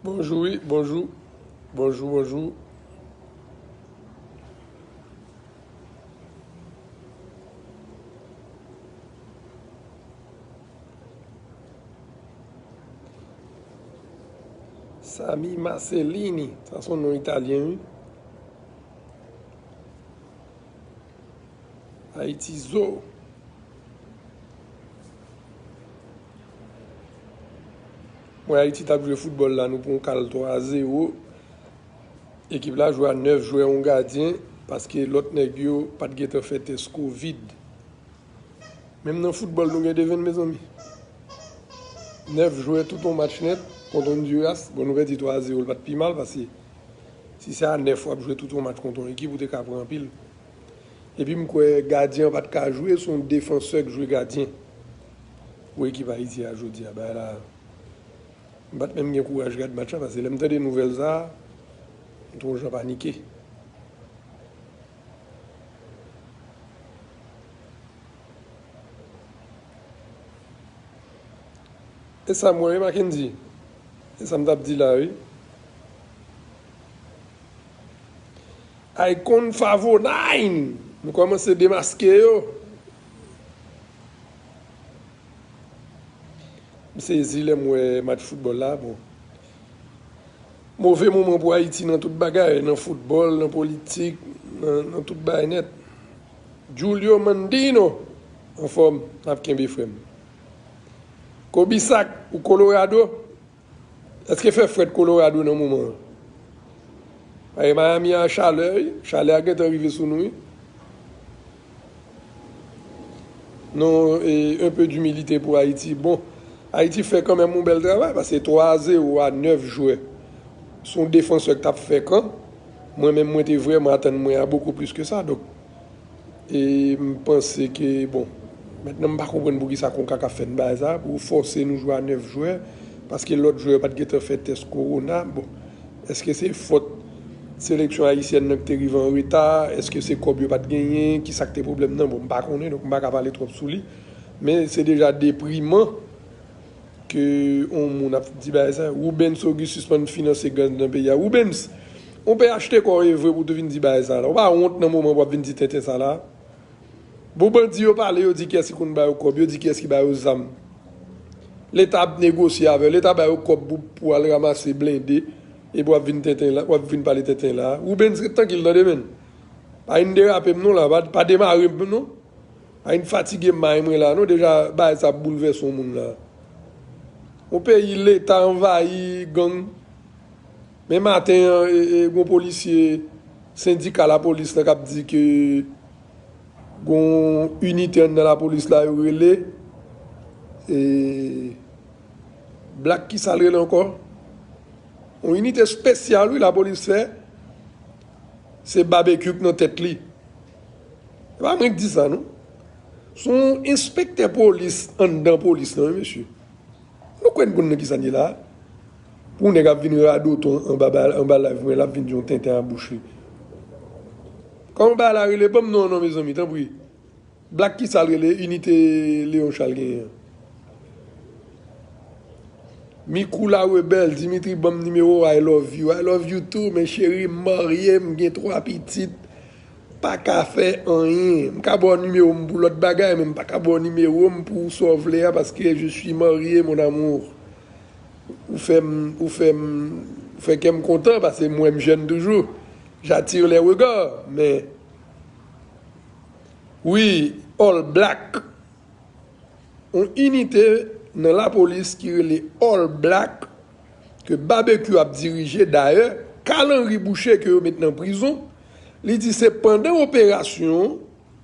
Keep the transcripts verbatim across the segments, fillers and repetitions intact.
Bonjou, wi, bonjou. Bonjou, bonjou. Sami Marcellini, sa se yon non italyen, wi. Ayiti Zo. Mwen, Ayiti t ap jwe foutbòl la, nou pran yon kal twa a zewo. Ekip la jwe a nèf jwè, yon gadyen, paske lòt nèg yo pa t gentan fè tès kovid. Menm nan foutbòl, nou gen devenn, mezanmi. Nèf jwè tout yon match nèt kont Honduras. Bon, nou pèdi twa a zewo, l pa t pi mal, paske si se a nèf w ap jwe tout yon match kont yon ekip, ou te ka pran anpil. Epi m kwè gadyen an pa t ka jwe, se yon defansè k jwe gadyen pou ekip Ayiti a jodi a. Bagay la, m pa t menm gen kouraj gad match la, paske lè m tande nouvèl sa a, m te yon jan panike. E sa m wè, wi, Mackendy. E sa m t ap di la, wi. Icon Favo nine! Nou kòmanse demaske yo. M sezi lè m wè match foutbòl la, bon. Move moman pou Ayiti nan tout bagay, nan foutbòl, nan politik, nan, nan tout bagay nèt. Julio Mandino, anfòm, n ap kenbe, frè m. Kobe Sack, ou Colorado? Èske fè frèt Colorado nan moman an? Paske Miami a chalè, wi. Chalè a gentan rive sou nou, wi. Non, e, un peu d'humilité pour Haïti. Bon, Ayiti fè kanmenm yon bèl travay, paske twa a zewo a nèf jwè. Se yon defansè k t ap fè kan. Mwen menm, mwen te vrèman atann mwen a beaucoup plus que ça. Donk, e m panse ke, bon, mentnan m pa konprann poukisa Concacaf fè n bagay sa, pou fòse nou jwe a nèf jwè, paske lòt jwè yo pa t gentan fè tès kowona. Bon, èske se fòt seleksyon ayisyèn nan ki te rive an reta? Èske se kòb yo pa t genyen? Kisa k te pwoblèm nan? Bon, m pa konnen, donk m pa ka pale twòp sou li. Men se deja depriman ke yon moun ap di bagay sa. Rubens Auguste sispann finanse gang nan peyi a. Rubens, ou pe achte kò w, e vre, pou w te vin di bagay sa la. Ou pa wont nan moman pou w ap vin di tenten sa la? Bon, bandi yo pale, yo di kiyès ki konn ba yo kòb, yo di kiyès ki ba yo zam. Leta ap negosye avè yo, Leta ba yo kòb pou, pou al ranmase blende, epi w ap vin tenten la, w ap vin pale tenten la. Rubens, ret trankil, tande, menn. Pa vin derape m non la, pa, pa demare m non. Pa vin fatige may mwen la non, deja bagay sa ap boulvèse yon moun la. Yon peyi Leta anvayi gang. Men maten an, e, e, gon polisye sendika lapolis lan k ap di ke gon inite anndan lapolis la yo rele, e, Black, kisa l rele ankò? Yon inite espesyal, wi, lapolis fè. Se Babekyou k nan tèt li. E pa mwen k di sa, non. Se yon enspektè polis anndan polis lan, wi, mesye. Nou kwè n konn nan kisa n ye la? Pou nèg ap vin radote anba, anba live mwen, l ap vin di yon tenten a bouch li. Kòman bagay la rele? Ban m non an non, mezanmi, tanpri. Black, kisa l rele? Inite Leon Charles genyen an. Mikou la rebèl, Dimitri, ban m nimewo w, I love you. I love you too, men cheri, m marye, m gen twa pitit. Pa ka fè anyen. M ka ba w nimewo m pou lòt bagay, men m pa ka ba w nimewo m pou sa w vle a, paske je suis marié, mon amour. Ou fè m, ou fè m, ou fè kè m kontan, paske m wè m jèn toujou. J'attire les regards, men wi, All Black. Yon inite nan lapolis ki rele All Black, ke Babekyou ap dirije. Dayè, Carl Henry Boucher, ke yo met nan prizon, li di se pandan operasyon,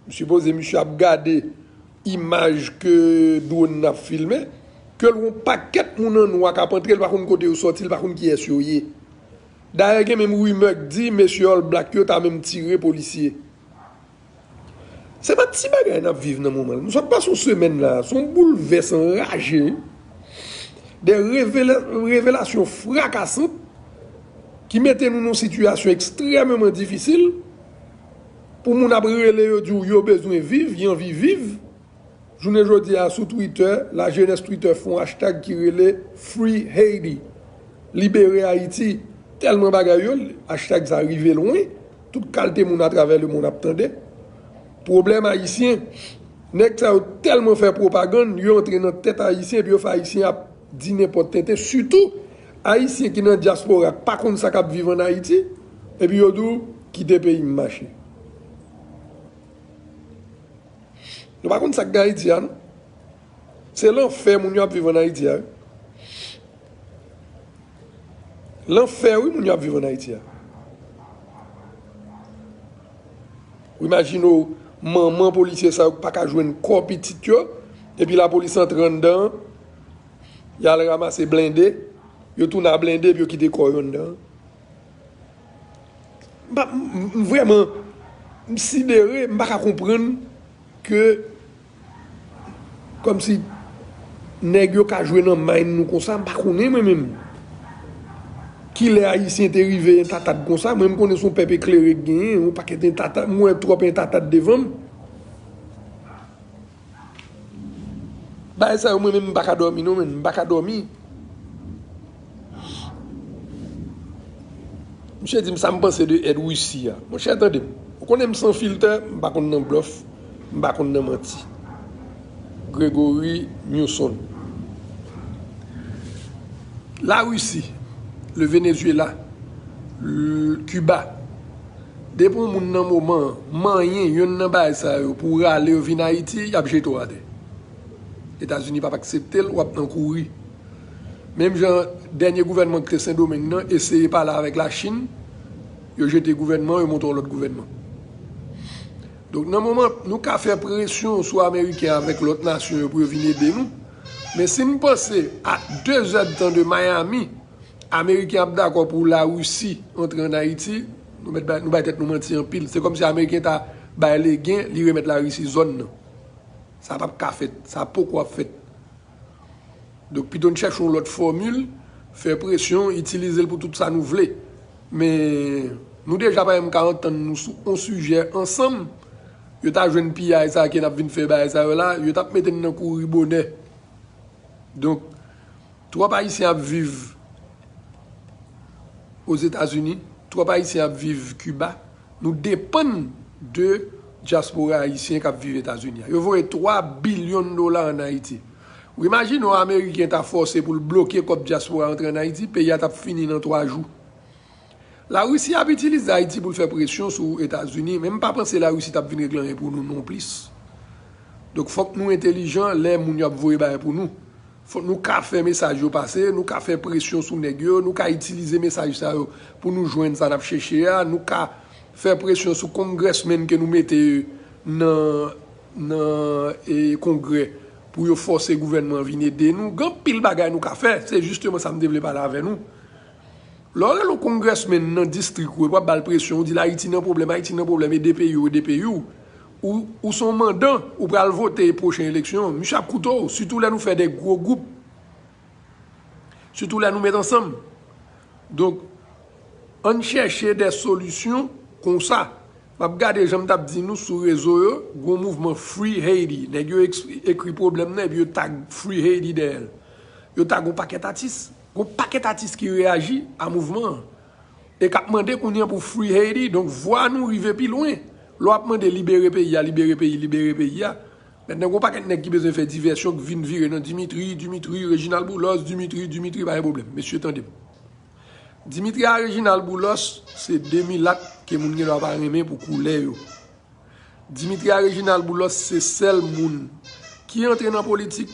m sipoze misye ap gade imaj ke dwòn nan ap filme, ke l wè yon pakèt moun an nwa k ap antre, l pa konn kote yo sòti, l pa konn kiyès yo ye. Dayè, gen menm rimè k di mesye All Black yo ta menm tire polisye. Se pa ti bagay n ap viv nan moman l. Nou sot pase yon semèn la, se yon boulvès anraje, wi. De revela-, revelasyon frakasant ki mete nou nan yon sitiyasyon ekstrèmeman difisil, pou moun ap rele yo di w yo bezwen viv, y anvi viv. Jounen jodi a, sou Twitter, lajenès Twitter fè yon hashtag ki rele Free Haiti. Libere Ayiti, tèlman bagay yo, hashtag sa rive lwen, tout kalte moun atravè lemonn ap tande. Pwoblèm ayisyen, nèg sa yo tèlman fè pwopagann, yo antre nan tèt ayisyen, epi yo fè ayisyen ap di nenpòt tenten, sitou ayisyen ki nan dyaspora, k pa konn sa k ap viv ann Ayiti, epi yo di w, "Kite peyi m mache." Nou pa konn sa k gen Ayiti a, non. Se lanfè moun yo ap viv ann Ayiti a, wi. Lanfè, wi, moun yo ap viv ann Ayiti a. Ou imajine w, manman polisye sa yo k pa ka jwenn kò pitit yo, epi lapolis antre anndan an, y al ranmase blende, yo tounen a blende, epi yo kite kò yo anndan an. M pa, m, m, vrèman, m sidere, m pa ka konprann ke, kòmsi nèg yo ka jwe nan mind nou konsa, m pa konnen mwen menm. Kilè ayisyen te rive entatad konsa, mwen m konnen se yon pèp eklere k genyen, yon pakèt entatad, m wè twòp entatad devan m. Bagay sa yo, mwen menm, m pa ka dòmi, non, menm, m pa ka dòmi. Misye di m sa m panse de èd Risi a. Monchè, tande m. Ou konnen m san filtè, m pa konn nan blòf, m pa konn nan manti. Gregory Newson. Larisi, le Venezuela, l-, Kiba. Depi yon moun nan moman an, manyen yonn nan bagay sa yo pou rale yo vin Ayiti, y ap jete w atè. Etazini p ap aksepte l, w ap nan kouri. Menm jan dènye gouvènman ki te Sendomeng nan eseye pale avèk Lachin, yo jete gouvènman, yo monte yon lòt gouvènman. Donk, nan moman, nou ka fè presyon sou Ameriken avèk lòt nasyon yo pou yo vin ede nou. Men si n panse a de zèdtan de Miami, Ameriken ap dakò pou Larisi antre ann Ayiti, nou mèt bay, nou bay tèt nou manti anpil. Se kòmsi Ameriken ta bay legen, li remèt Larisi zòn nan. Sa p ap ka fèt, sa poko ap fèt. Donk, pito n chèche yon lòt fòmil, fè presyon, itilize l pou tout sa nou vle. Men, nou deja pa menm ka antann nou sou yon sijè ansanm. Yo ta jwenn piyay sa ke n ap vin fè bagay sa yo la, yo t ap mete n nan kouri bonè. Donk, twòp Ayisyen ap viv Ozetazini, twòp Ayisyen ap viv Kiba. Nou depann de dyaspora ayisyen k ap viv Etazini a. Yo voye twa bilyon dola ann Ayiti. Ou imajine w Ameriken ta fòse pou l bloke kòb dyaspora antre ann Ayiti, peyi a t ap fini nan twa jou. Larisi ap itilize Ayiti pou l fè presyon sou Etazini, men m pa panse Larisi t ap vin regle anyen pou nou nonplis. Donk, fòk nou entelijan lè moun yo ap voye bagay pou nou. Fòk nou ka fè mesaj yo pase, nou ka fè presyon sou nèg yo, nou ka itilize mesaj sa yo pou nou jwenn sa n ap chèche a, nou ka fè presyon sou congressmen ke nou mete nan, nan, e, Kongrè pou yo fòse gouvènman an vin ede nou. Gen anpil bagay nou ka fè, se jisteman sa m te vle pale avè nou. Lè w rele yon congressman nan distrik ou, epi w ap ba l presyon, ou di l Ayiti nan pwoblèm, Ayiti nan pwoblèm, ede peyi w, ede peyi w. Ou, ou se yon mandan, ou pral vote pwochen eleksyon, misye ap koute w, sitou lè nou fè de gwo gwoup, sitou lè nou met ansanm. Donk, ann chèche de solisyon konsa. M ap gade jan m t ap di nou sou rezo yo, gon mouvman Free Haiti. Nèg yo eks-, ekri pwoblèm nan, epi yo tag Free Haiti dèyè l. Yo tag yon pakèt atis. Gon pakèt atis ki reyaji a mouvman an. E k ap mande kounye an pou Free Haiti. Donk, vwa nou rive pi lwen. Lè w ap mande libere peyi a, libere peyi, libere peyi a. Mentnan, gon pakèt nèg ki bezwen fè divèsyon k vin vire nan Dimitri, Dimitri, Reginald Boulos, Dimitri, Dimitri, pa gen pwoblèm. Mesye, tande m. Dimitri a Reginald Boulos se de milat ke moun gen dwa pa renmen pou koulè yo. Dimitri a Reginald Boulos se sèl moun ki antre nan politik,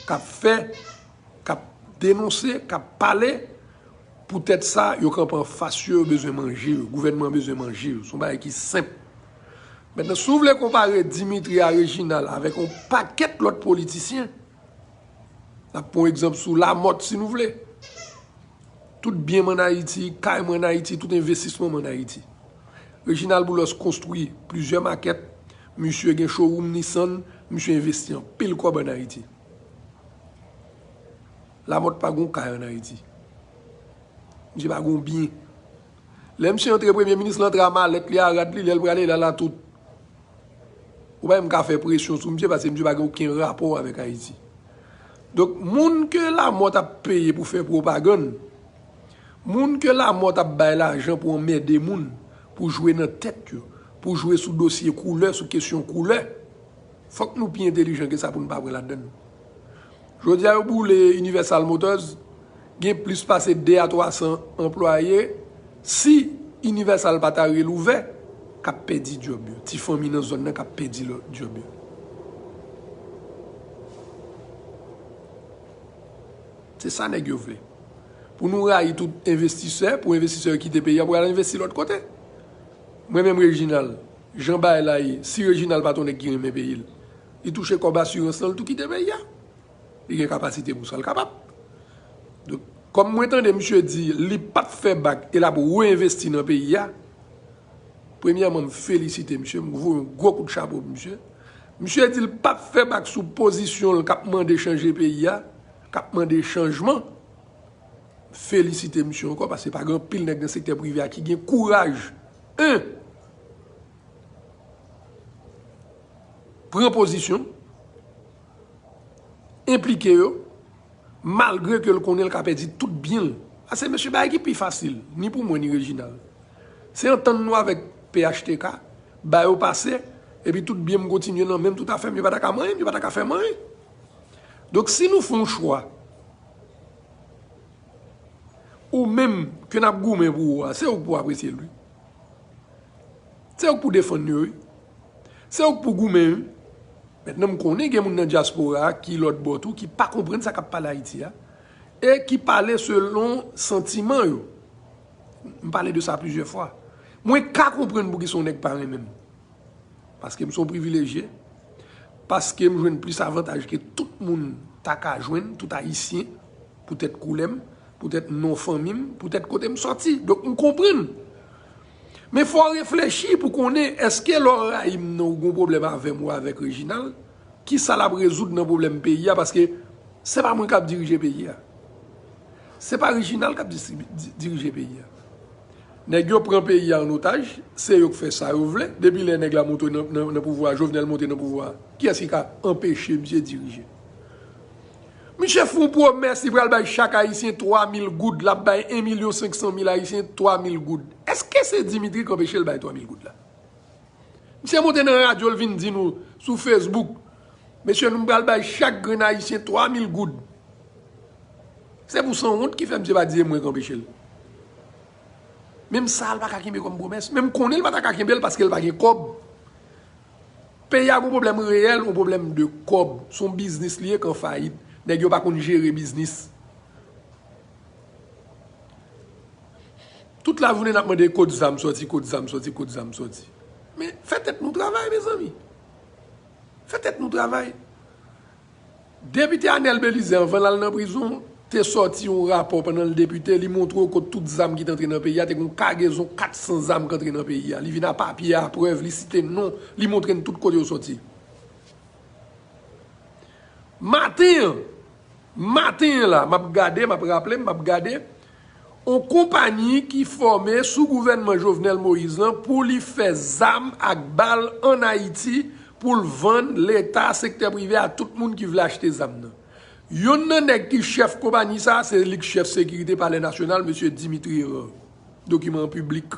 k ap fè, k ap denonse, k ap pale. Poutèt sa, yo kanpe anfas yo, yo bezwen manje yo, gouvènman an bezwen manje yo. Se yon bagay ki senp. Mentnan, si w vle konpare Dimitri a Reginald avèk yon pakèt lòt politisyen, n ap pran yon egzanp sou Lamòt, si nou vle. Tout byen m ann Ayiti, kay mwen ann Ayiti, tout envestisman m ann Ayiti. Reginald Boulos konstwi plizyè makèt, misye gen showroom Nissan, misye envesti anpil kòb ann Ayiti. Lamòt pa gon kay ann Ayiti. Misye pa gon byen. Lè misye antre, premye minis lan antre a malèt li, a rad li, lè l prale, l al a tout. Ou pa menm ka fè presyon sou misye, paske misye pa gen okenn rapò avèk Ayiti. Donk, moun ke Lamòt ap peye pou fè pwopagann, Moun ke lamò t ap bay lajan pou anmède moun, pou jwe nan tèt yo, pou jwe sou dosye koulè, sou kesyon koulè, fòk nou pi entelijan ke sa pou n pa pran ladann. Jodi a, yo boule Universal Motors, gen plis pase de a twa san anplwaye. Si Universal pa ta relouvè, k ap pèdi djòb yo. Ti fanmi nan zòn nan k ap pèdi lòt djòb yo. Se sa nèg yo vle. Pou nou rayi tout envestisè, pou envestisè yo kite peyi a pou al envesti lòt kote. Mwen menm Reginald, jan bagay la ye, si Reginald pa t yon nèg ki renmen peyi l, li touche kòb asirans lan, li tou kite peyi a. Li gen kapasite pou sa, l kapab. Donk, kòm mwen tande misye di li p ap fè bak e l ap reenvesti nan peyi a, premyèman, m felisite misye, m voye yon gwo kout chapo pou misye. Misye di l p ap fè bak sou pozisyon l k ap mande chanje peyi a, k ap mande chanjman. M felisite misye ankò, paske pa gen anpil nèg nan sektè prive a ki gen kouraj, en, pran pozisyon, enplike yo, malgre ke l konnen l ka pèdi tout byen l. Paske mesye, bagay ki pi fasil, ni pou mwen, ni Reginald, se antann nou avèk P H T K, ba yo pase, epi tout byen m kontinye nan men m, tout afè m, yo pa ta ka manyen m, yo pa ta ka fè m anyen. Donk, si nou fè yon chwa, ou menm ke n ap goumen pou ou a, se ou k pou apresye l, wi. Se ou k pou defann yo, wi. Se ou k pou goumen, wi. Mentnan, m konnen gen moun nan dyaspora a ki lòt bò tou, ki pa konprann sa k ap pale Ayiti a, e ki pale selon santiman yo. M pale de sa plizyè fwa. Mwen ka konprann poukisa yon nèg pa renmen m. Paske m se yon privilejye. Paske m jwenn plis avantaj ke tout moun ta ka jwenn, tout Ayisyen, poutèt koulè m, poutèt non fanmi m, poutèt kote m sòti. Donk, m konprann. Men fò w reflechi pou konnen èske lè w rayi m nan ou gen yon pwoblèm avè m ou avèk Reginald, kisa l ap rezoud nan pwoblèm peyi a, paske se pa mwen k ap dirije peyi a. Se pa Reginald k ap distribi-, di-, dirije peyi a. Nèg yo pran peyi a an otaj, se yo k fè sa yo vle. Depi lè nèg la monte nan, nan, nan pouvwa a, Jovenel monte nan pouvwa a, kiyès ki ka anpeche misye dirije? Misye fè yon pwomès, li pral bay chak Ayisyen twa mil goud, l ap bay en milyon senk san mil Ayisyen twa mil goud. Èske se Dimitri k anpeche l bay twa mil goud la? Misye monte nan radyo, l vin di nou sou Facebook, mesye, nou pral bay chak grenn Ayisyen twa mil goud. Se pou sanwont ki fè misye pa di e mwen k anpeche l. Menm sa, l pa ka kenbe kòm pwomès. Men m konnen l pa ta ka kenbe l paske l pa gen kòb. Peyi a gen yon pwoblèm reyèl, yon pwoblèm de kòb. Se yon biznis li ye k an fayit. Nèg yo pa konn jere biznis. Tout lajounen n ap mande kot zam sòti, kot zam sòti, kot zam sòti. Men fè tèt nou travay, mezanmi. Fè tèt nou travay. Depite Anèl Belize, anvan l al nan prizon, te sòti yon rapò pandan l depite, li montre w kot tout zam ki t antre nan peyi a, te gen yon kagezon kat san zam k antre nan peyi a. Li vin a papye, a prèv, li site non, li montre n tout kote yo sòti. Maten an, maten an la, m ap gade, m ap raple m, m ap gade, yon konpayi ki fòme sou gouvènman Jovenel Moïse lan pou li fè zam ak bal ann Ayiti, pou l vann Leta, sektè prive a, tout moun ki vle achte zam nan. Youn nan nèg ki chèf konpayi sa a, se li k chèf sekirite Palè Nasyonal, mesye Dimitri Hérard. Dokiman an piblik.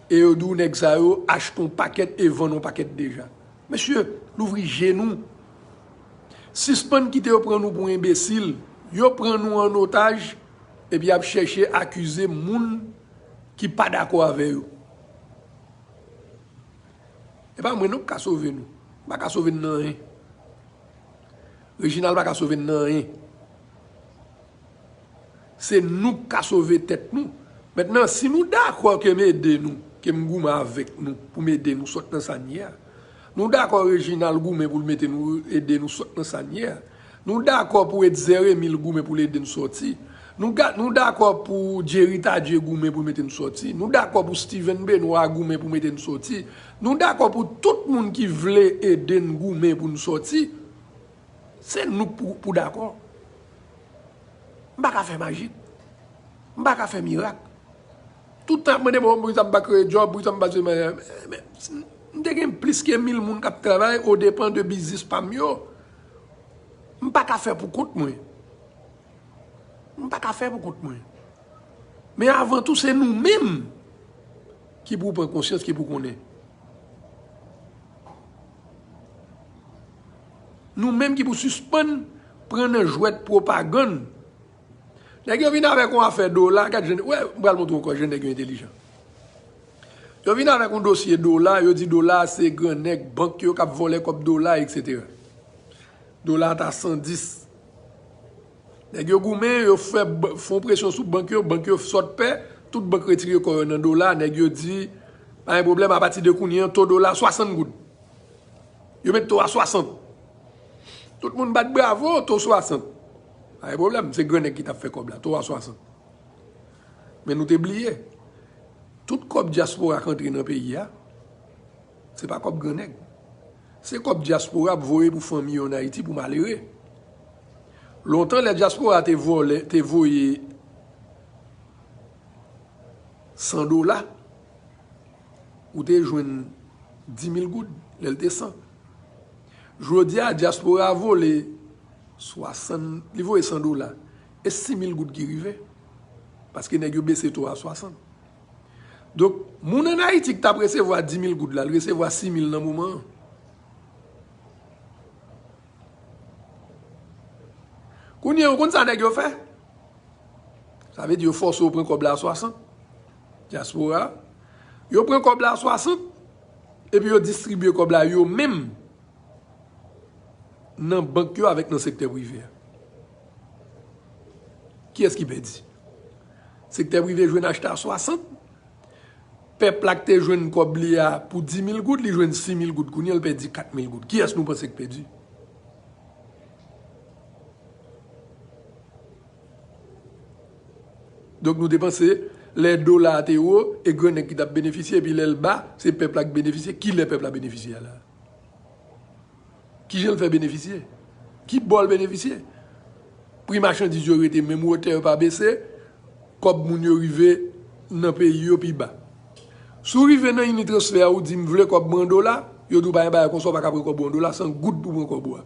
E yo di w nèg sa yo achte yon pakèt e vann yon pakèt deja. Mesye, louvri je nou. Sispann kite yo pran nou pou enbesil. Yo pran nou an otaj, epi y ap chèche akize moun ki pa dakò avè yo. E pa mwen non k ka sove nou. M pa ka sove n nan anyen. Reginald pa ka sove n nan anyen. Se nou k ka sove tèt nou. Mentnan, si nou dakò ke m ede nou, ke m goumen avèk nou pou m ede nou sot nan sa n ye a, nou dakò Reginald goumen pou l mete nou, ede nou sot nan sa n ye a, nou dakò pou Etzer Emile goumen pou l ede n sòti, nou ga-, nou dakò pou Jerry Tardieu goumen pou l mete n sòti, nou dakò pou Steven Benoît goumen pou mete n sòti, nou dakò pou tout moun ki vle ede n goumen pou n sòti. Se nou k pou, pou dakò. M pa ka fè majik. M pa ka fè mirak. Tout tan ap mande mwen, poukisa m pa kreye djòb, poukisa m pa se, men, men, m te gen plis ke mil moun k ap travay o depan de biznis pa m yo. M pa ka fè pou kont mwen. M pa ka fè pou kont mwen. Men avan tou, se nou menm ki pou pran konsyans, ki pou konnen. Nou menm ki pou sispann pran nan jwèt pwopagann. Nèg yo vin avèk yon afè dola, gad jan, wè, m pral montre w ankò jan nèg yo entelijan. Yo vin avèk yon dosye dola, yo di dola se grannèg, bank yo k ap vòlè kòb dola, etsetera. Dola ta san dis. Nèg yo goumen, yo fè, fè yon presyon sou bank yo, bank yo sot pè, tout bank retire kò yo nan dola, nèg yo di, pa gen pwoblèm, apati de kounye an, to dola swasant goud. Yo met to a swasant. Tout moun bat bravo, to swasant. Pa gen pwoblèm, se grannèg ki t ap fè kòb la, to a swasant. Men nou te bliye, tout kòb dyaspora k antre nan peyi a, se pa kòb grannèg. Se kòb dyaspora ap voye pou fanmi yo ann Ayiti, pou malere. Lontan, lè dyaspora te vòlè, te voye san dola, ou te jwenn di mil goud, lè l te san. Jodi a, dyaspora a vole swasann, li voye san dola. E sis mil goud ki rive. Paske nèg yo bese to a swasant. Donk, moun ann Ayiti ki t ap resevwa di mil goud la, l resevwa sis mil nan moman an. Kounye a, ou konn sa nèg yo fè? Sa vle di yo fòse w pran kòb la a swasant. Dyaspora. Yo pran kòb la a swasant, epi yo distribye kòb la yo menm nan bank yo avèk nan sektè prive a. Kiyès ki pèdi? Sektè prive jwenn achte a swasant. Pèp la ki te jwenn kòb li a pou di mil goud, li jwenn sis mil goud. Kounye a, l pèdi kat mil goud. Kiyès nou panse k pèdi? Donk, nou te panse, lè dola a te wo, e grannèg ki t ap benefisye, epi lè l ba, se pèp la k benefisye. Kilè pèp la benefisye a la? Kijan l fè benefisye? Ki bò l benefisye? Pri machandiz yo rete menm wotè, yo pa bese, kòb moun yo rive nan peyi yo pi ba. Si w rive nan Unitransfer a, ou di, "M vle kòb mwen an dola," yo di w, "Pa gen bagay konsa, w pa ka pran kòb ou an dola, se an goud pou pran kòb ou a."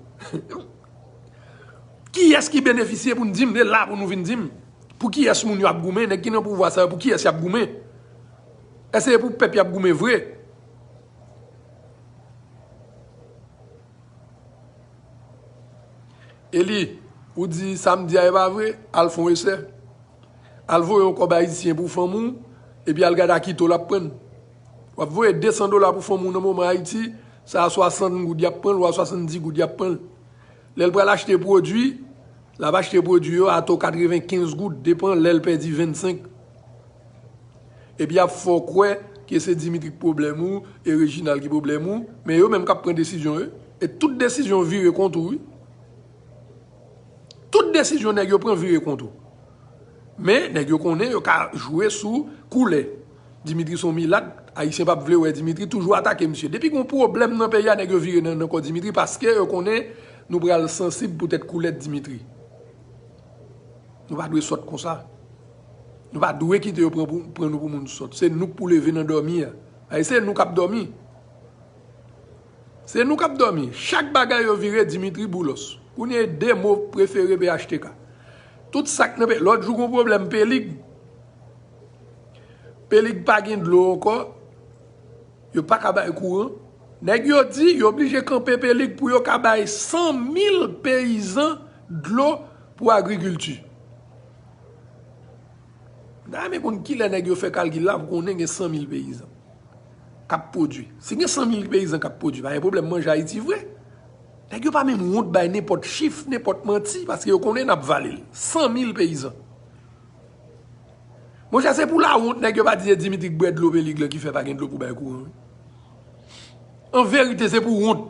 Kiyès ki benefisye pou n di m? Se la pou nou vin di m. Pou kiyès moun yo ap goumen? Nèg ki nan pouvwa sa yo, pou kiyès y ap goumen? Èske se pou pèp y ap goumen vre? Eli, ou di sa m di a e pa vre, al fè yon esè. Al voye yon kòb ayisyen pou fanm ou, epi al gade a ki to l ap pran l. W ap voye de san dola pou fanm ou nan moman Ayiti, sa a swasant goud y ap pran l, ou a swasanndis goud y ap pran l. Lè l pral achte pwodui, l ap achte pwodui yo a to katrevenkenz goud, depan lè l pèdi vennsenk. Epi y ap fè w kwè ke se Dimitri k pwoblèm ou, e Reginald ki pwoblèm ou, men yo menm k ap pran desizyon yo. E tout desizyon vire kont ou, wi. Tout desizyon nèg yo pran vire kont ou. Men, nèg yo konnen yo ka jwe sou koulè. Dimitri se yon milat, Ayisyen p ap vle wè Dimitri, toujou atake misye. Depi gen yon pwoblèm nan peyi a, nèg yo vire nan, nan kò Dimitri, paske yo konnen nou pral sansib poutèt koulè Dimitri. Nou pa dwe sòt konsa. Nou pa dwe kite yo pran, pou, pran nou pou moun sòt. Se nou k pou leve nan dòmi a. Ay, se nou k ap dòmi. Se nou k ap dòmi. Chak bagay yo vire Dimitri Boulos. Kounye a de mo prefere P H T K. Tout sa k nan peyi. Lòt jou, gon pwoblèm Pelig. Pelig pa gen dlo ankò. Yo pa ka bay kouran. Nèg yo di yo oblije kanpe Pelig pou yo ka bay san mil peyizan dlo pou agrikilti. M ta renmen konn kilè nèg yo fè kalkil la pou konnen gen san mil peyizan k ap pwodui. Si gen san mil peyizan k ap pwodui, pa gen pwoblèm manje Ayiti vre. Nèg yo pa menm wont bay nenpòt chif, nenpòt manti, paske yo konnen n ap vale l. San mil peyizan. Monchè, se pou lawont nèg yo pa di se Dimitri k bwè dlo Pelig lan ki fè pa gen dlo pou bay kouran, wi. An verite, se pou wont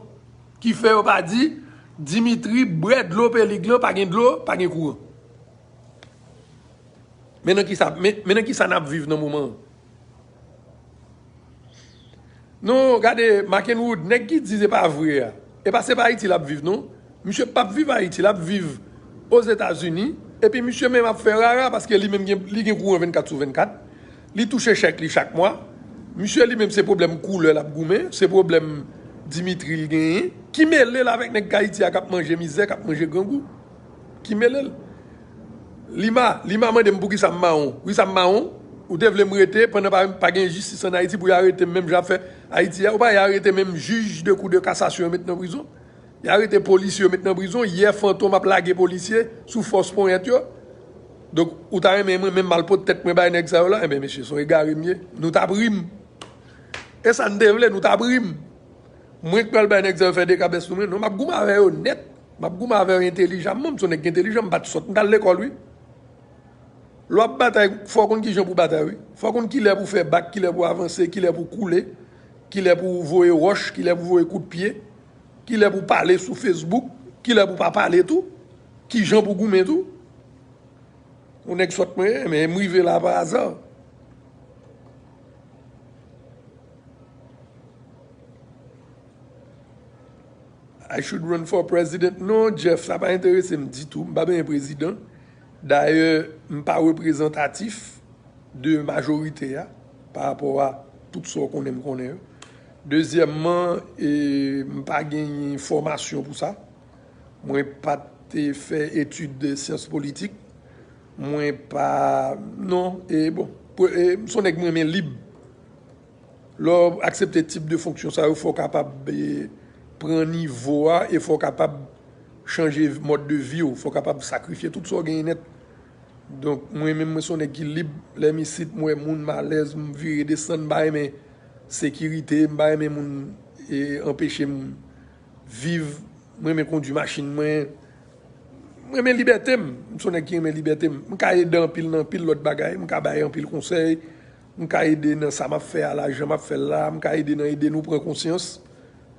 ki fè yo pa di Dimitri bwè dlo Pelig lan, pa gen dlo, pa gen kouran. Men nan kisa, men, men nan kisa n ap viv nan moman an? Non, gade, Mackenwood, nèg ki di se pa vre a, e pa se pa Ayiti l ap viv, non. Misye p ap viv Ayiti, l ap viv Ozetazini, epi misye menm ap fè rara paske li menm gen, li gen kouran vennkat sou vennkat. Li touche chèk li chak mwa. Misye li menm se pwoblèm koulè l ap goumen, se pwoblèm Dimitri l genyen. Ki mele l avèk nèg Ayiti a k ap manje mizè, k ap manje grangou? Ki mele l? Lima, Lima mande m poukisa m mawon. Poukisa m mawon? Ou te vle m rete pandan pa, pa gen jistis ann Ayiti pou y arete m menm jan y ap fè Ayiti a? Ou pa y arete menm jij de kou de kasasyon yo met nan prizon? Y arete polisye yo met nan prizon. Yè Fantom ap lage polisye sou fòs ponyèt yo. Donk, ou ta renmen mwen menm m al pot tèt mwen bay nèg sa yo la? Enben, mesye, se yon egare m ye. Nou t ap ri m. E sa n te vle, nou t ap ri m. Mwen k pral bay nèg sa yo fè dekabès sou mwen? Non, m ap goumen avè yo nèt. M ap goumen avè yo entelijaman. M se yon nèg ki entelijan, m pa t sòt. M t al lekòl, wi. Lè w ap batay, fò w konn kijan pou batay, wi. Fò w konn kilè pou fè bak, kilè pou avanse, kilè pou koule, kilè pou voye wòch, kilè pou voye kout pye, kilè pou pale sou Facebook, kilè pou pa pale tou, kijan pou goumen tou. Yon nèg sòt mwen ye, men m rive la pa aza. I should run for president. Non, Jeff, sa pa enterese m ditou. M pa bezwen prezidan. Dayè, m pa reprezantatif de majorite a pa rapò a tout sa w konnen m konnen yo. Dezyèmman, e, m pa gen fòmasyon pou sa. Mwen pa te fè etid de syans politik. Mwen pa, non, e bon, pou, e, m se yon nèg m renmen lib. Lè w aksepte tip de fonksyon sa yo, fò w kapab, e, pran nivo a e fò w kapab chanje mòd de vi w. Fò w kapab sakrifye tout sa w genyen nèt. Donk, mwen menm, mwen se yon nèg ki lib. Lè m isit, m wè moun m alèz, m vire desann, m pa renmen sekirite, m pa renmen moun, e, anpeche m viv, m renmen kondui machin mwen. M renmen libète m. M se yon nèg ki renmen libète m. M ka ede anpil nan anpil lòt bagay. M ka bay anpil konsèy. M ka ede nan sa m ap fè a la, jan m ap fè l la. M ka ede nan ede nou pran konsyans.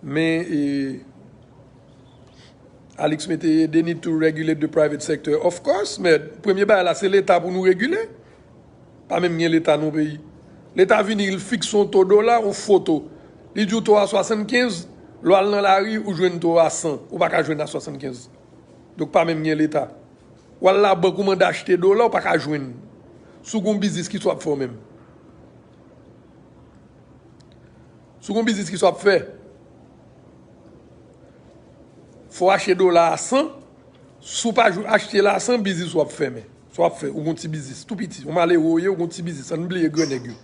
Men, e, Alex mete, they need to regulate the private sector. Of course, men premye bagay la, se Leta pou nou regile. Pa menm gen Leta nan peyi. Leta vini, li fikse yon to dola, yon fo to. Li di w to a swasannkenz, lè w al nan lari, ou jwenn to a san, ou pa ka jwenn a swasannkenz. Donk pa menm gen Leta. W al labank, ou mande achte dola, ou pa ka jwenn. Si w gen yon biznis, kisa w ap fè w menm? Si w gen yon biznis, kisa w ap fè? Fò w achte dola a san. Si w pa jou-, achte l a san, biznis w ap fèmen. Sa w ap fè, ou gon ti biznis, tou piti. Ou malere w ye, ou gon ti biznis. Ann bliye grannèg yo.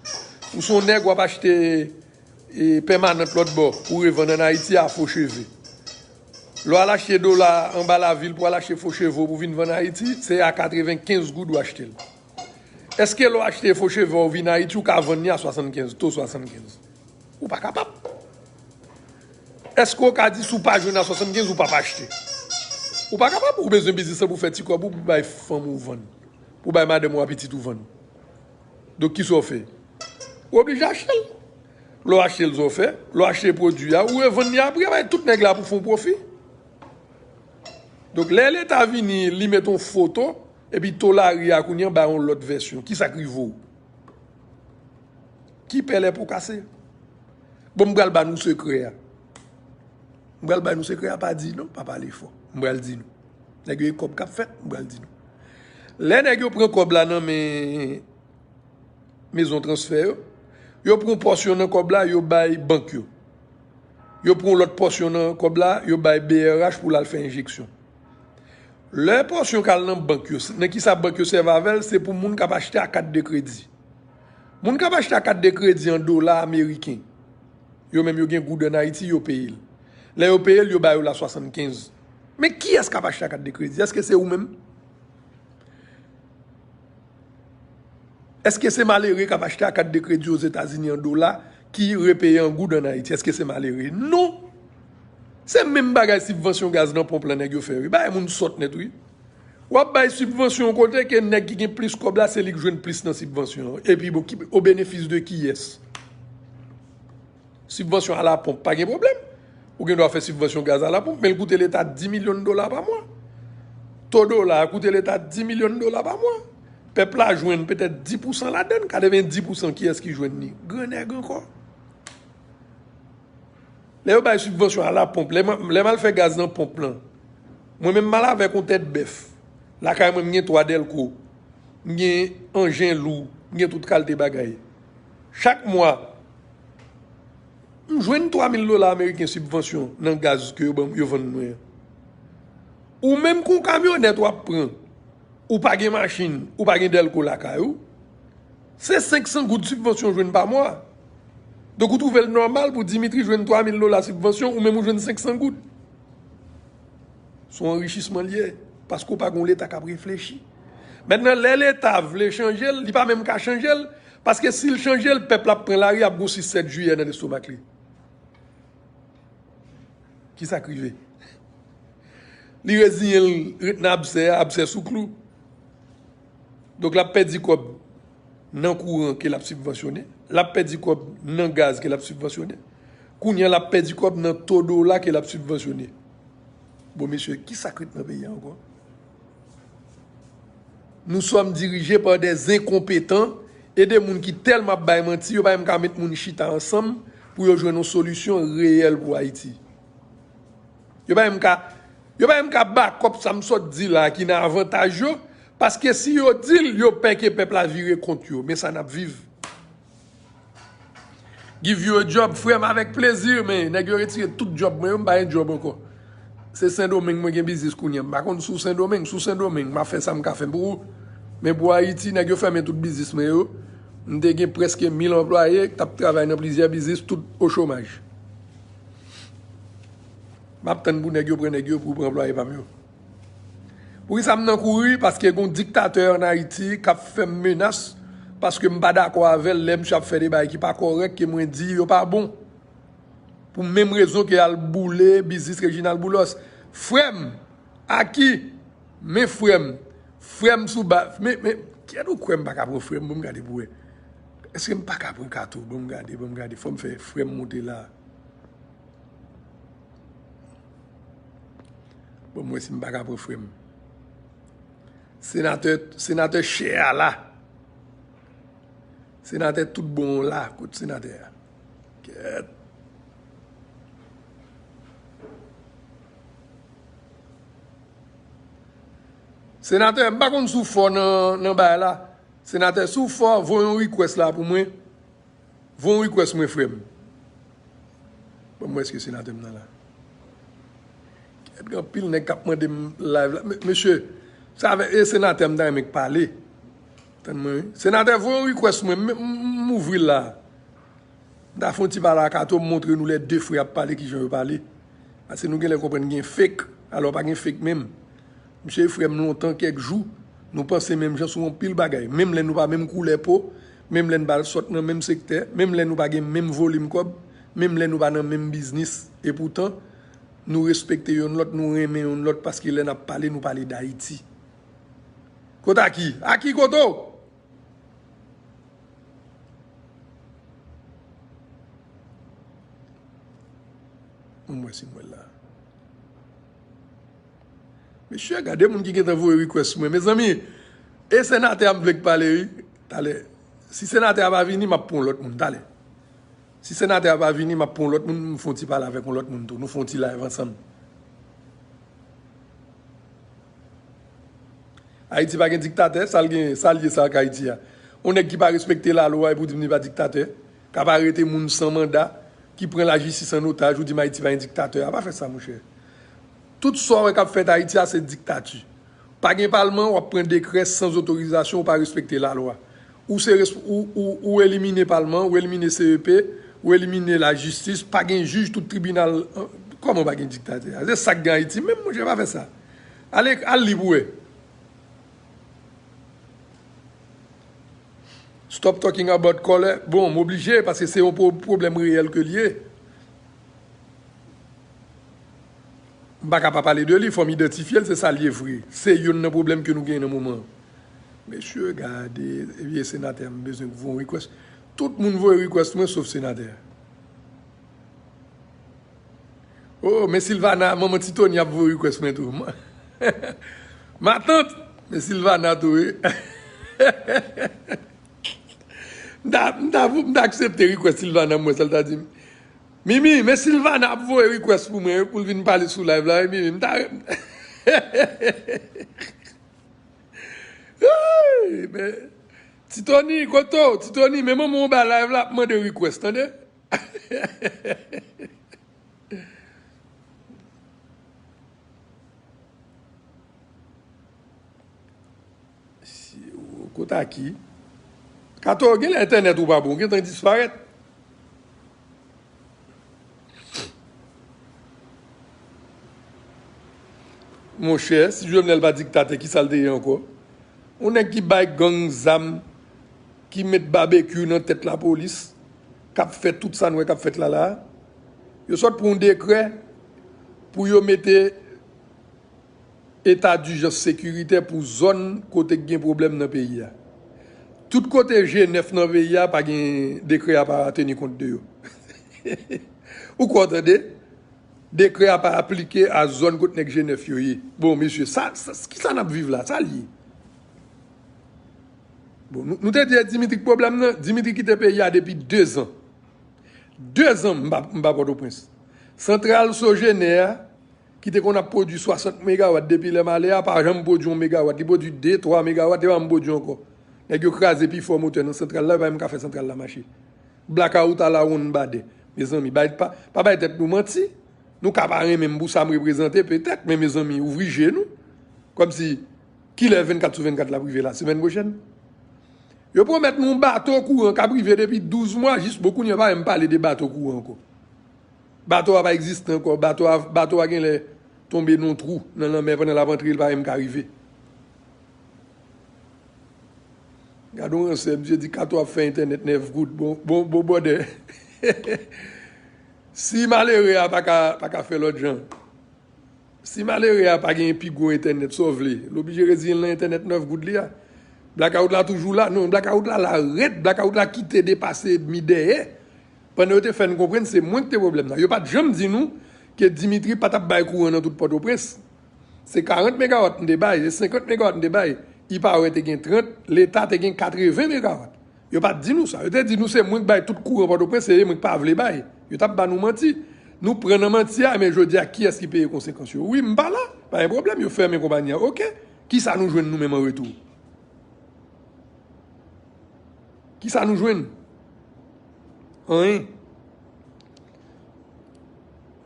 Ou se yon nèg, w ap achte, e, pèmanant lòt bò, ou revann ann Ayiti a fo cheve. Lè w al achte dola anba lavil pou al achte fo cheve w pou vin vann Ayiti, se a katrevenkenz goud ou achte l. Èske lè w achte fo cheve w vin Ayiti, ou ka vann li a swasannkenz, to swasannkenz? Ou pa kapab. Èske w ka di si w pa jwenn a swasannkenz, ou p ap achte? Ou pa kapab. Ou bezwen biznis lan pou fè ti kòb ou, pou bay fanm ou vann, pou bay madanm ou a pitit ou vann. Donk, kisa w fè? Ou oblije achte l. Lè w achte l, sa w fè? Lè w achte pwodui a, ou revann li apre, bay tout nèg la pou fè yon pwofi. Donk, lè Leta vini, li met yon fo to, epi to lari a kounye a bay yon lòt vèsyon. Kisa k rive w? Ki pèlè pou kase? Bon, m pral ba nou sekrè a. M pral ba nou sekrè a, pa di non, pa pale fò. M pral di nou. Nèg yo e kòb k ap fèt, m pral di nou. Lè nèg yo pran kòb la nan men mezon transfè yo, yo pran yon pòsyon nan kòb la, yo bay bank yo. Yo pran yon lòt pòsyon nan kòb la, yo bay B R H pou l al fè enjeksyon. Lè pòsyon k al nan bank yo, nan kisa bank yo sèvi avè l, se pou moun k ap achte a kat de kredi. Moun k ap achte a kat de kredi an dola ameriken, yo menm yo gen goud ann Ayiti, yo peye l. Lè yo peye l, yo ba yo l a swasannkenz. Men kiyès k ap achte a kat de kredi? Èske se ou menm? Èske se malere k ap achte a kat de kredi Ozetazini an dola ki repeye an goud ann Ayiti? Èske se malere? Non! Se menm bagay sibvansyon gaz nan ponp lan nèg yo fè, wi. Bagay moun sòt nèt, wi. W ap bay sibvansyon yon kote ke nèg ki gen plis kòb la, se li k jwenn plis nan sibvansyon an. Epi bon, ki, au bénéfice de qui est? Sibvansyon alaponp, pa gen pwoblèm. Ou gen dwa fè sibvansyon gaz alaponp, men l koute Leta dis milyon dola pa mwa. To dola a koute Leta dis milyon dola pa mwa. Pèp la jwenn petèt dis pousan ladann, katrevendis pousan kiyès ki jwenn li? Gran nèg ankò. Lè yo bay sibvansyon alaponp, lè m, lè m al fè gaz nan ponp lan, mwen menm m al avèk yon tèt bèf. Lakay mwen, m gen twa dèlko, m gen anjen lou, m gen tout kalte bagay. Chak mwa, m jwenn twa mil dola ameriken sibvansyon nan gaz ke yo ban, yo vann mwen an. Ou menm k on kamyonèt w ap pran, Ou pa gen machin, ou pa gen dèlko lakay ou, se senk san goud sibvansyon w jwenn pa mwa. Donk ou twouve l nòmal pou Dimitri jwenn twa mil dola sibvansyon, ou menm ou jwenn senk san goud. Se yon anrichisman l ye, paske w pa gen yon Leta k ap reflechi. Mentnan, lè Leta vle chanje l, li pa menm ka chanje l, paske si l chanje l, pèp la ap pran lari, ap gen yon sis sèt jiyè nan lestomak li. Ki sa k rive? Li reziyen l ret nan absè a, absè sou klou. Donk, l ap pèdi kòb nan kouran ke l ap sibvansyone. L ap pèdi kòb nan gaz ke l ap sibvansyone. Kounye a, l ap pèdi kòb nan to dola ke l ap sibvansyone. Bon, mesye, ki sa k ret nan peyi a ankò? Nous sommes dirigés par des incompétents e de moun ki tèlman ap bay manti, yo pa menm ka met moun chita ansanm pou yo jwenn yon solisyon reyèl pou Ayiti. Yo pa menm ka, yo pa menm ka bakòp sa m sot di la ki nan avantaj yo, paske si yo di l, yo pè ke pèp la vire kont yo. Men sa n ap viv. Give you a job, frè m, avèk plezi, men nèg yo retire tout djòb mwen yo, m pa gen djòb ankò. Se Sendomeng mwen gen biznis kounye a. M pa konn sou Sendomeng, sou Sendomeng, m ap fè sa m ka fè pou ou. Men pou Ayiti, nèg yo fèmen tout biznis mwen yo. M te gen prèske mil anplwaye k t ap travay nan plizyè biznis, tout o chomaj. M ap tann pou nèg yo pran nèg yo pou pran anplwaye pa m yo. Poukisa m nan kouri? Paske gon diktatè ann Ayiti k ap fè m menas, paske m pa dakò avè l lè misye ap fè de bagay ki pa kòrèk, ke mwen di yo pa bon. Pou menm rezon ke al boule biznis Reginald Boulos. Frè m, Aki, men frè m, frè m sou ba, men, men, kiyès ou kwè m pa ka pran frè m, bon m gade pou wè. Èske m pa ka pran Kato? Bon m gade, bon m gade, fò m fè frè m monte la. Bon, m wè si m pa ka pran frè m. Senatè, senatè chè a la. Senatè tout bon la, kot senatè a? Kèt. Senatè, m pa konn si w fò nan, nan bagay la. Senatè, si w fò, voye yon request la pou mwen. Voye yon request mwen, frè m. Bon, mwen, èske senatè m nan la? Kèt, gen anpil nèg k ap mande m live la. Me-, mesye, sa avè, e senatè m ta renmen k pale. Tann mwen, wi. Senatè, voye yon request mwen, m, m, m ouvri l la. M ta fè yon ti pale ak Kato, m montre nou lè de frè ap pale, kijan yo pale. Paske nou genlè konprann gen fake, alò pa gen fake menm. Misye frè m lontan, kèk jou, nou panse menm jan sou anpil bagay. Menm lè nou pa menm koulè po, menm lè n pa sot nan menm sektè, menm lè nou pa gen menm volim kòb, menm lè nou pa nan menm biznis. Epoutan, nou respekte yonn lòt, nou renmen yonn lòt, paske lè n ap pale, nou pale d Ayiti. Kot Aki? Aki, kote w? Bon, m wè si m wè l la. Mesye, gade moun ki gentan voye request mwen. Mezanmi, e senatè a m vle k pale, wi. Talè, si senatè a pa vini, m ap pran yon lòt moun. Talè. Si senatè a pa vini, m ap pran yon lòt moun, m fè yon ti pale avèk yon lòt moun tou. Nou fè yon ti live ansanm. Ayiti pa gen diktatè, sa l gen, sa l ye sa ak Ayiti a? Yon nèg ki pa respekte lalwa epi w di m li pa diktatè, k ap arete moun san manda, ki pran lajistis an otaj, ou di m Ayiti pa gen diktatè. A pa fè sa, monchè. Tout sa w wè k ap fèt Ayiti a, se diktati. Pa gen palman, w ap pran dekrè san otorizasyon, ou pa respekte lalwa. Ou se res-, ou, ou, ou elimine palman, ou elimine C E P, ou elimine lajistis, pa gen jij, tout tribinal, kòman pa gen diktatè a? Se sa k gen Ayiti menm, monchè, pa fè sa. Ale, al li pou wè. Stop talking about color. Bon, m oblije, paske se yon pwo-, pwoblèm reyèl ke l ye. M pa ka pa pale de li, fò m idantifye l, se sa l ye vre. Se youn nan pwoblèm ke nou genyen nan moman an. Mesye, gade, vye senatè a, m bezwen voye yon request. Tout moun voye request mwen, sof senatè a. Oh, men Silvana, manman Ti Tony ap voye request mwen tou. Matant, men Silvana tou, wi. M ta, m ta, m ta aksepte request Silvana, m wè sa l ta di m. Mimi, men Silvana ap voye request pou mwen, wi, pou l vin pale sou live la, wi, Mimi, m ta. Hey, men, Ti Tony, kote w? Ti Tony, men manman w ba live la, ap mande request, tande? Kot a ki? Kato, genlè entènèt ou pa bon, ou gentan disparèt. Monchè, si Jovenel pa diktatè, ki sa l te ye ankò? Yon nèg ki bay gang zam, ki met babekyou nan tèt lapolis, k ap fè tout sa n wè k ap fèt la la a. Yo sot pran yon dekrè pou yo mete eta dijans sekiritè pou zòn kote k gen pwoblèm nan peyi a. Tout kote G nèf nan peyi a, pa gen, dekrè a pa teni kont de yo. Ou kwè w tande? Dekrè a pa aplike a zòn kot nèg G nèf yo ye. Bon, mesye, sa, sa, ki sa n ap viv la? Sa l ye? Bon, nou, nou te di Dimitri k pwoblèm nan. Dimitri kite peyi a depi dezan. Dezan m pa, m pa Pòtoprens. Santral Sogener a, ki te konn ap pwodui swasant megawat depi lè m ale a, pa janm pwodui yon megawat. Li pwodui de, twa megawat, li pa janm pwodui ankò. Nèg yo kraze pi fò motè nan santral la, yo pa menm ka fè santral la mache. Blakawout a la wonn badè. Mezanmi, bay, pa, pa bay tèt nou manti. Nou ka pa renmen m pou sa m reprezante, petèt, men mezanmi, ouvri je nou. Kòmsi, kilè vennkat sou vennkat la ap rive la? Semèn pwochèn? Yo pwomèt nou yon bato kouran k ap rive depi douz mwa, jis bon kounye a pa menm pale de bato kouran ankò. Bato a pa egziste ankò. Bato a, bato a genlè tonbe nan yon twou nan lanmè pandan l ap antre, li pa menm ka rive. Gade yon ransè, misye di Kato ap fè entènèt nèf goud. Bon, bon, bon, bòdè. Si malere a pa ka, pa ka fè lòt jan, si malere a pa gen pi gwo entènèt, sa w vle? L oblije reziyen l nan entènèt nèf goud li a. Blakawout la toujou la. Non, blakawout la la rèd. Blakawout la kite depase edmi dèyè. Pandan yo te fè n konprann se mwen ki te pwoblèm nan. Yo pa t janm di nou ke Dimitri pa t ap bay kouran nan tout Pòtoprens. Se karant megawat m te bay, se senkant megawat m te bay. I pa wè te gen trant, Leta te gen katreven megawat. Yo pa t di nou sa. Yo te di nou se mwen k bay tout kouran Pòtoprens, se mwen k pa vle bay. Yo t ap ba nou manti. Nou pran nan manti a, men jodi a, kiyès ki peye konsekans yo? Wi, m pa la. Pa gen pwoblèm, yo fèmen konpayi a. Oke. Kisa nou jwenn nou menm an retou? Kisa nou jwenn? Anyen.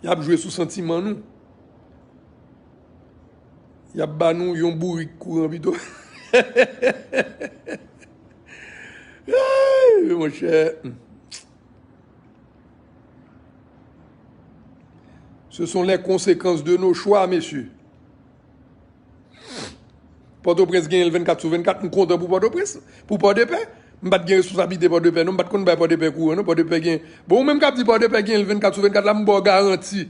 Y ap jwe sou santiman nou. Y ap ba nou yon bourik kouran pito. Ay, monchè. Ce sont les conséquences de nos choix, mesye. Pòtoprens genyen l vennkat sou vennkat, m kontan pou Pòtoprens, pou Pòdepè. M pa t gen responsablite Pòdepè, non, m pa t konn bay Pòdepè kouran, non, Pòdepè gen. Bon, ou menm k ap di Pòdepè genyen l vennkat sou vennkat la, m ba w garanti.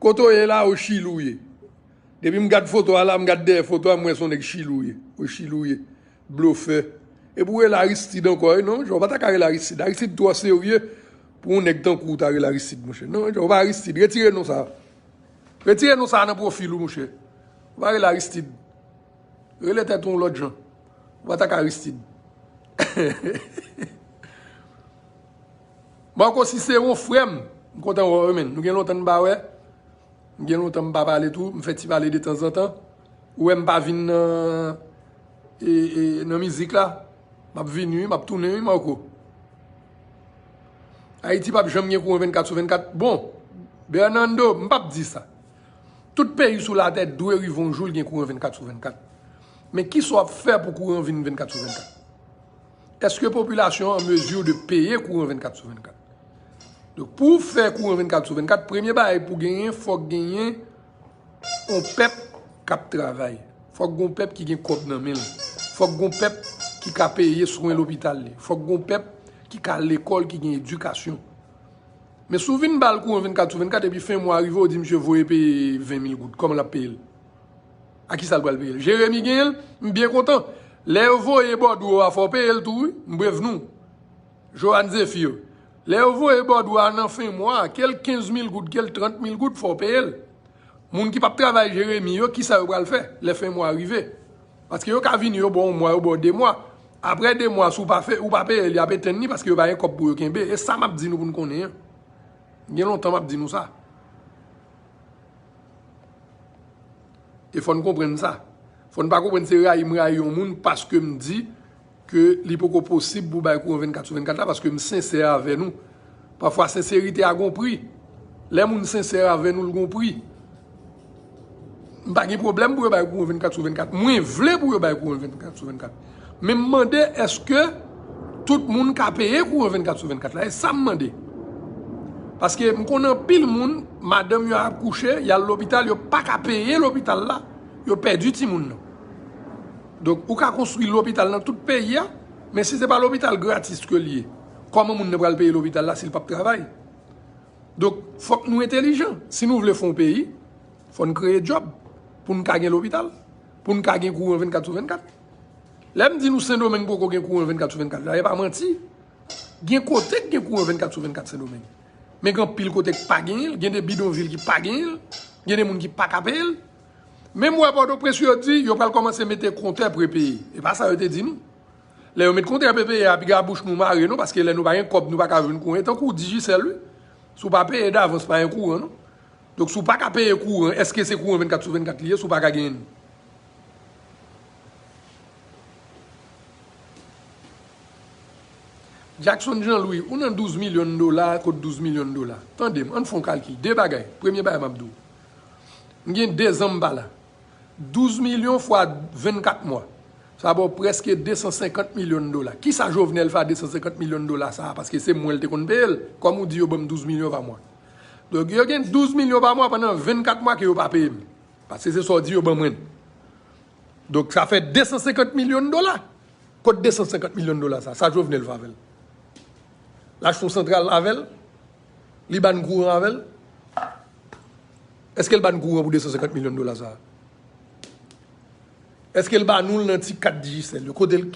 Kote w ye la, o Chili w ye. Depi m gad foto a la, m gad dèyè foto a, m wè se yon nèg Chili w ye. O Chili w ye. Blofè. Epi w rele Aristide ankò, wi, non, Jean, ou pa ta ka rele Aristide. Aristide twò serye pou yon nèg tankou w ta rele Aristide, monchè. Non, Jean, ou pa Aristide. Retire non sa a. Retire non sa a nan pwofil ou, monchè. Ou pa rele Aristide. Rele tèt ou yon lòt jan. Ou pa ta ka Aristide. Marco, si se yon frè m, m kontan wè w, men. Nou gen lontan n pa wè. M gen lontan m pa pale tou, m fè ti pale de tanzantan. Ou wè m pa vin nan, e, e, nan mizik la. M ap vini wi, m ap tounen wi, Marco. Ayiti p ap janm gen kouran vennkat sou vennkat. Bon, Bernando, m p ap di sa. Tout peyi sou latè dwe rive yon jou l gen kouran vennkat sou vennkat. Men kisa w ap fè pou kouran vin vennkat sou vennkat? Èske popilasyon an an mezi de peye kouran vennkat sou vennkat? Donk, pou w fè kouran vennkat sou vennkat, premye bagay pou genyen, fòk genyen yon pèp k ap travay. Fòk gen yon pèp ki gen kòb nan men l. Fòk gen yon pèp ki ka peye swen lopital li. Fòk gen yon pèp ki ka al lekòl, ki gen edikasyon. Men si w vin ba l kouran vennkat sou vennkat, epi fen mwa rive, w di misye voye peye ven mil goud, kòman l ap peye l? A kisa l pral peye l? Jeremi genyen l, m byen kontan. Lè yo voye bòdwo a, fò w peye l tou, wi. M prevni w. Johan Zéphir. Lè yo voye bòdwo a nan fen mwa, ke l kenz mil goud, ke l trant mil goud, fò w peye l. Moun ki p ap travay Jeremi yo, kisa yo pral fè lè fen mwa a rive? Paske yo ka vini, yo ba w yon mwa, yo ba w de mwa. Apre de mwa, si w pa fè, ou pa peye l, y ap etenn li paske yo pa gen kòb pou yo kenbe. E sa m ap di nou pou n konnen an. Gen lontan m ap di nou sa. E fò n konprann sa. Fò n pa konprann se rayi m rayi yon moun paske m di ke li poko posib pou bay kouran vennkat sou vennkat la, paske m sensè avè nou. Pafwa, senserite a gon pri. Lè moun sensè avè nou, l gon pri. M pa gen pwoblèm pou yo bay kouran vennkat sou vennkat. Mwen vle pou yo bay kouran vennkat sou vennkat. Men m mande èske tout moun ka peye kouran vennkat sou vennkat la. E sa m mande. Paske m konnen anpil moun, madanm yo ap kouche, y al lopital, yo pa ka peye lopital la, yo pèdi timoun nan. Donk, ou ka konstwi lopital nan tout peyi a, men si se pa lopital gratis ke l ye, kòman moun nan pral peye lopital la si l p ap travay? Donk, fòk nou entelijan. Si nou vle fè yon peyi, fò n kreye djòb pou n ka gen lopital, pou n ka gen kouran vennkat sou vennkat. Lè m di nou Sendomeng poko gen kouran vennkat sou vennkat la, e pa manti. Gen kote k gen kouran vennkat sou vennkat Sendomeng. Men gen anpil kote k pa genyen l, gen de bidonvil ki pa genyen l, gen de moun ki pa ka peye l. Menm wè Pòtoprens yo di yo pral kòmanse mete kontè prepeye. E pa sa yo te di nou. Lè yo met kontè prepeye a, piga bouch nou mare non, paske lè nou pa gen kòb, nou pa ka jwenn kouran. E tankou Digicel, wi. Si w pa peye davans, pa gen kouran non. Donk, si w pa ka peye kouran, èske se kouran vennkat sou vennkat li ye, si w pa ka genyen l? Jackson Jean Louis, ou nan douz milyon dola, kot douz milyon dola? Tande m, ann fè yon kalkil. De bagay. Premye bagay m ap di w. M gen de zan m pa la. Douz milyon fwa vennkat mwa. Sa ba w prèske de san senkant milyon dola. Kisa Jovenel fè a de san senkant milyon dola sa a? Paske se mwen l te konn peye l. Kòm ou di yo ban m douz milyon pa mwa. Donk, yo gen douz milyon pa mwa pandan vennkat mwa ke yo pa peye m. Paske se sa w di yo ban mwen. Donk, sa fè de san senkant milyon dola. Kot de san senkant milyon dola sa? Sa Jovenel fè avè l? L achte yon santral avè l? Li ba n kouran avè l? Èske l ba n kouran pou de san senkant milyon dola sa? Èske l ba nou l nan ti kat Digicel yo? Kote l,